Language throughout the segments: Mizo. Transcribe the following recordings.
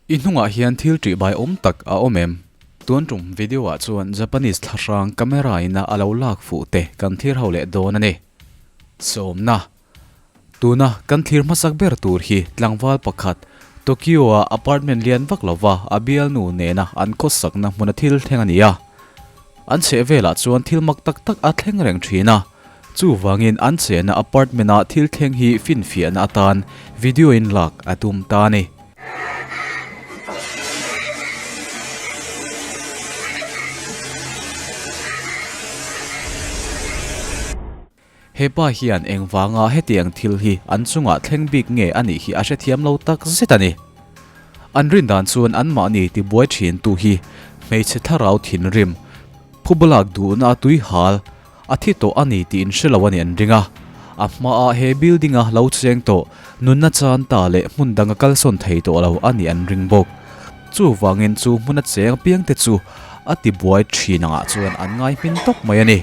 I hnungah hian thil ṭih bai awm tak a awm em? Tun tum video ah chuan Japanese thlahrang camera in a alo lak fuh te kan thlir ho leh dawn a ni. Sawmna. Tuna kan thlir hmasak ber tur hi tlangval pakhat Tokyo a apartment lian vak lova a bialnu nena an khawsakna hmuna thil thleng a ni a. An chheh velah chuan thil mak tak tak a thleng reng thin a, chuvangin an chehna apartment ah thil thleng hi finfiahna atan video in lak a tum ta a ni. He pa hian engvanga hetiang thil hi an chungah thleng bik nge a nih hi a hrethiam lo tak zet a ni. An rin dan chuan anmahni tibuai thintu hi hmeichhe thlarau thinrim, phubalak duhna a tui hal, a thi tawh a ni tih in hre lo a nih an ring a. A hmaah he building-a lo cheng tawh nunna chan ta leh hmun dang a kalsawn thei tawh lo a nih an ring bawk. Chuvangin chu hmuna cheng apiangte chu a tibuai thin angah chuan an ngai hmin tawp mai a ni.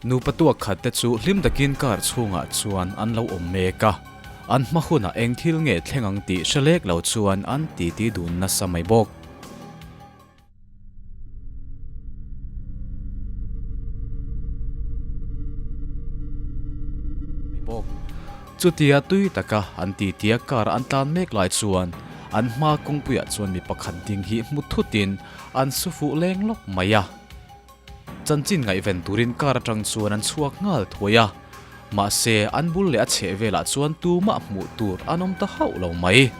Nupa tuak khat te chu hlim takin car chhungah chuan an lo awm mek a, an hma hunah eng thil nge thleng ang tih hre lek lo chuan an titi dun nasa mai bawk. Chutia tui taka an titia car an tlan mek lai chuan an hma kawngpuiah chuan mi pakhat ding hi hmu thutin an su fuh leng lawk mai a. Chanchin ngaihven turin car atang chuan an chhuak nghal thuai a, mahse an bul leh a chheh velah chuan tumah hmuh tur an awm ta hauh lo mai.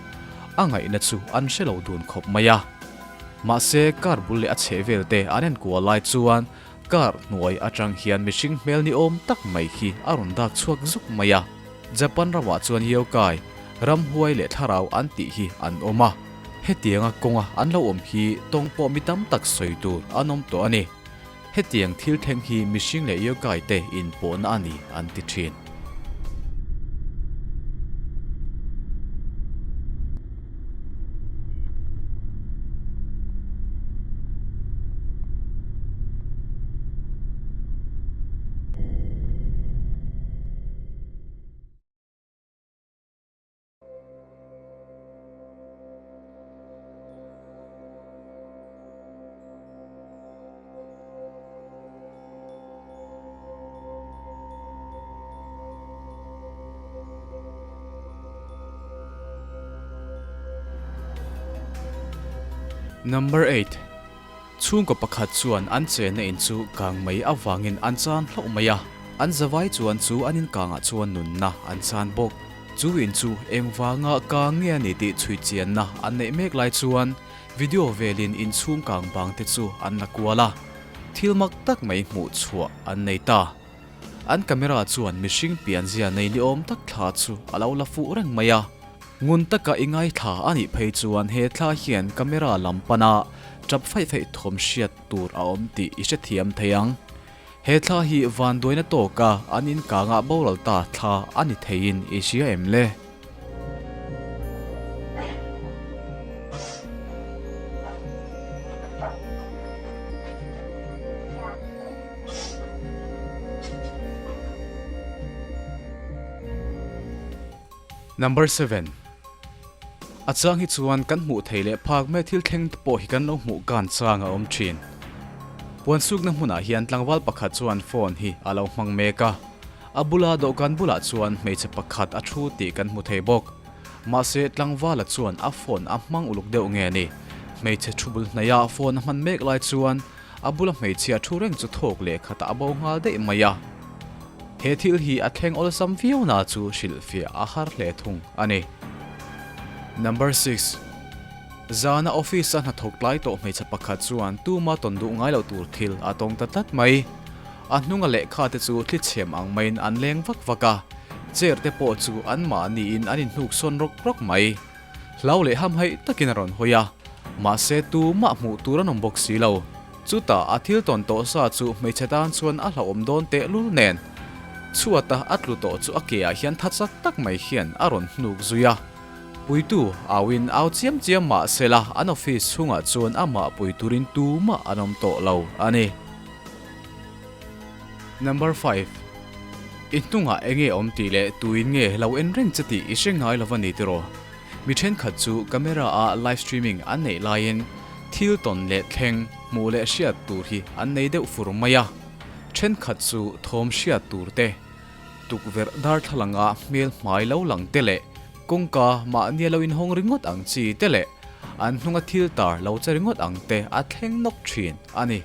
A ngaihna chu an hre lo dun khawp mai a. Mahse car bul leh a chheh vel te an enkual lai chuan car hnuai atang hian mihring hmel ni awm tak mai hi a rawn dak chhuak zuk mai a. Japan ramah chuan yokai, ramhuai leh thlarau an tih hi an awm a. Hetianga kawnga an lo awm hi tawng pawh mi tam tak sawi tur an awm tawh a ni. Hetiang thil thleng hi mihring leh yokai te inpawhna a ni an ti thin. Number eight, Chhungkaw pakhat chuan an chenna in chu kang mai avangin an chan hlauh mai a, an zavai chuan chu an inkangah chuan nunna an chan bawk. Chu in chu engvanga kang nge a ni tih chhui chianna an neih mek lai chuan video velin inchhung kang bang te chu an la kual a, thil mak tak mai hmuh chhuah an nei ta. An camera chuan mihring pianzia nei ni awm tak thla chu a lo la fuh reng mai a. Ngun taka i ngaithla a nih phei chuan he thla hian camera lam pana tap faih faih thawm hriat tur a awm tih i hrethiam thei ang. He thla hi vanduaina tawka an inkangah boral ta thla a ni theiin i hria em le? Number 7. A chang hi chuan kan hmuh theih leh phak mai thil thleng te pawh hi kan lo hmuh kan chang a awm thin. Puan sukna hmunah hian tlangval pakhat chuan phone hi a lo hmang mek a. A bula dawhkan bulah chuan hmeichhe pakhat a thu tih kan hmu thei bawk. Mahse tlangvala chuan a phone a hmang uluk deuh nge ni? Hmeichhe thu bul hnaih a phone a hman mek lai chuan A bula hmeichhia thu reng chu thawk leh khatah a bo nghal daih mai a. He thil hi a thleng awlsam viau na chu hrilhfiah a har hle thung a ni. Number 6. Zana office a hnathawk tlai tawh hmeichhe pakhat chuan tuma tawn duh ngai loh tur thil a tawng ta tlat mai. A hnunga lehkha te chu thlichhem ang maiin an leng vak vak a, chair te pawh chu anmahniin an inhnuk sawn rawk rawk mai. Hlau leh hamhaih takin a rawn hawi a, mahse tumah hmuh tur an awm bawk si lo. Chutah a thil tawn tawh sa chu hmeichhe tan chuan a hlauhawm dawn tehlul nen chhuata a tlu tawh chu a ke ah hian tha chak tak mai hian a rawn hnuk zui a. Puitu auin au chiam chiam mah sela an office chhungah chuan amah pui turin tumah an awm tawh lo a ni. Number 5. I hnungah enge awm tih leh tuin nge lo en reng che tih i hre ngai lo va ni tiraw? Mi thenkhat chu camera a live streaming an neih laiin thil tawn leh thleng, hmuh leh hriat tur hi an nei deuh fur mai a. Thenkhat chu thawm hriat tur te, tukverh darthlalanga hmel hmai lo lang te leh kawngka mahnia lo inhawng ringawt ang chi te leh an hnunga thil tar lo che ringawt ang te a thleng nawk thin a ni.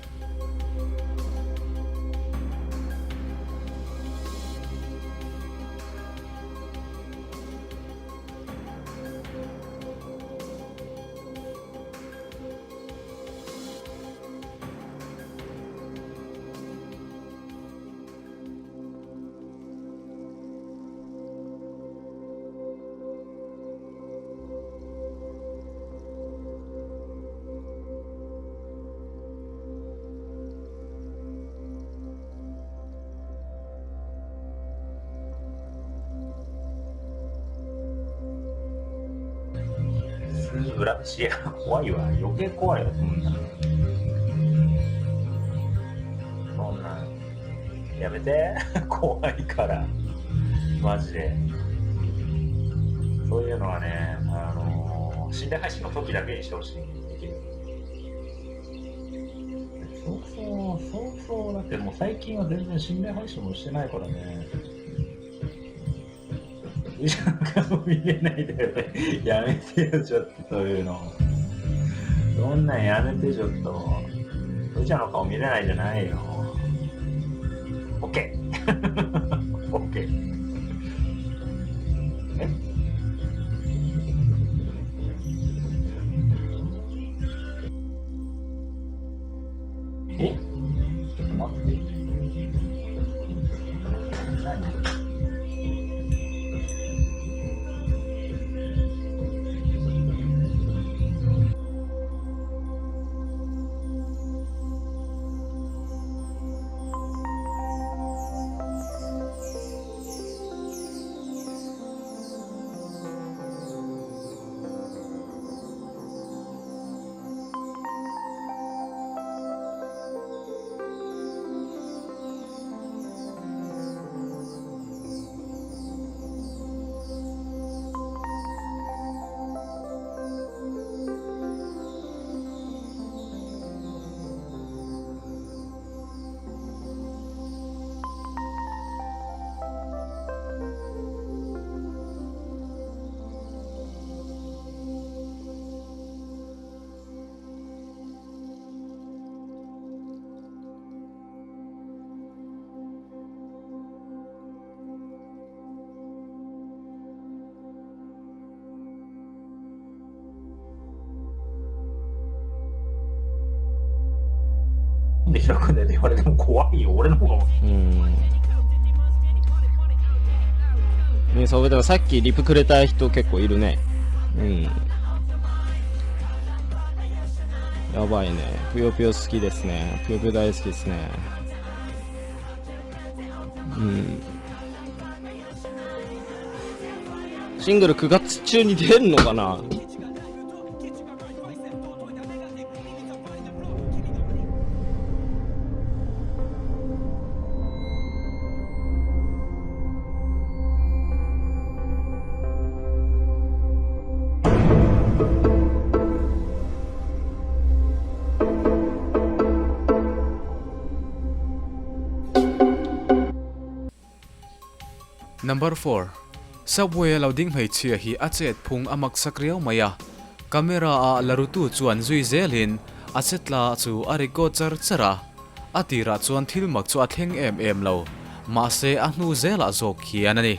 いや、怖いわ。余計怖いわ、そんな。そんな、やめて。怖いから。マジで。そういうのはね、心霊配信の時だけにしてほしい。できる。そうそう、そうそう、だってもう最近は全然心霊配信もしてないからね。後ろの顔見れないでよね。やめてよ、ちょっとそういうの。そんなんやめて、ちょっと。うちゃの顔見れないじゃないよ。オッケー。オッケー。え？え？ちょっと待って。何？なんで開くんだよって言われても怖いよ。俺の方が。うん。ね、そう、でもさっきリプくれた人結構いるね。うん。やばいね。ぷよぷよ好きですね。ぷよぷよ大好きですね。うん。シングル9月中に出るのかな？ Number four, Subway a lo ding hmeichhia hi a chet phung a mak sak riau mai a, camera a la rutu chuan zui zelin a che tla chu a record char char a, a tirah chuan thil mak chu a thleng em em lo, mahse a hnu zelah zawk hian a ni.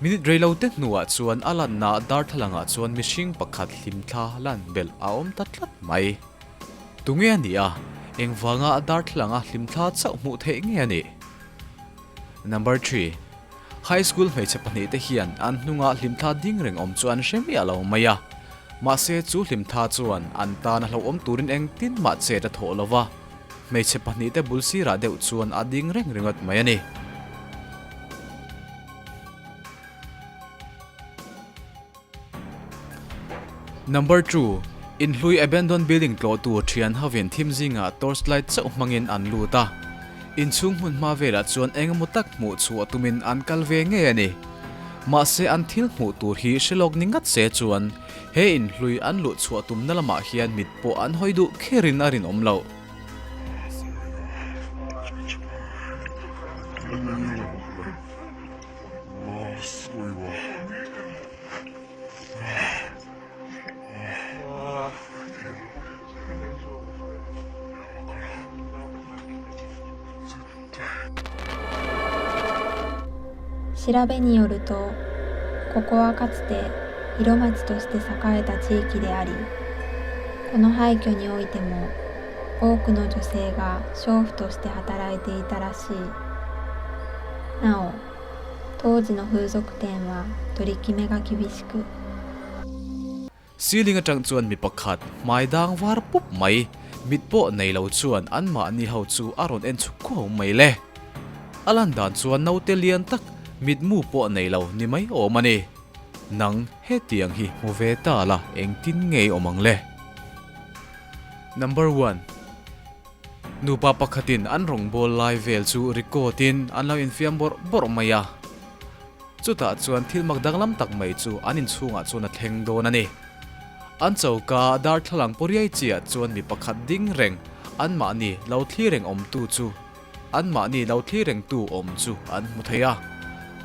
Minute reilo te hnuah chuan a lanna darthlalangah chuan mihring pakhat hlimthla lan belh a awm ta tlat mai. Tunge a nih a, engvanga darthlalanga hlimthla chauh hmuh theih nge a nih? Number three, High school hmeichhe pahnihte hian an hnunga hlimthla ding reng awm chu an hre miah lo mai a. Mahse chu hlimthla chuan an tan a hlauhawm turin engtin mah chet a thawh lo va, hmeichhe pahnihte bul sirah deuh chuan a ding reng ringawt mai a ni. Number two, Inhlui abandoned building tlawh tur thian hovin thim zingah torch light chauh hmangin an lut a. Inchhung hmun hma velah chuan engemaw tak hmuh chhuah tumin an kal ve ngei a ni. Mahse an thil hmuh tur hi hre lawk ni ngat se chuan he inhlui an luh chhuah tumna lamah hian mit pawh an hawi duh kherin a rinawm loh. 調べによるとここはかつて色町として栄えた地域でありこの廃墟においても多くの女性が娼婦として働いていたらしいなお当時の風俗店は取り決めが厳しく Ceiling atang chuan mi pakhat hmai dang var pup mai, mit pawh nei lo chuan anmahni ho chu a rawn en chhuk khuau mai le. A lan dan chuan naute lian tak mitmu pawh nei lo ni mai awm a ni. Nang hetiang hi hmu ve ta la engtin ngei awm ang le? Number one. Nupa pakhatin an rawngbâwl lai vêl chu record in an lo infiam bawrh bawrh mai a. Chutah chuan thil mak danglam tak mai chu an inchhungah chuan a thleng dawn a ni. An choka darthlalang pawriai chiah chuan mi pakhat ding reng anmahni lo thli reng awmtu chu anmahni lo thli rengtu awm chu an hmu thei a.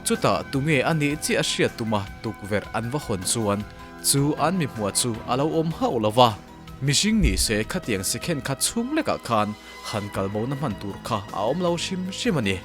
Chutah tunge a nih chiah hriat tuma tukverh an va hawn chuan chu an mi hmuah chu a lo awm hauh lo va. Mihring ni se khatiang second khat chhung lekah khan han kal bo na hman tur kha a awm lo hrim hrim a ni.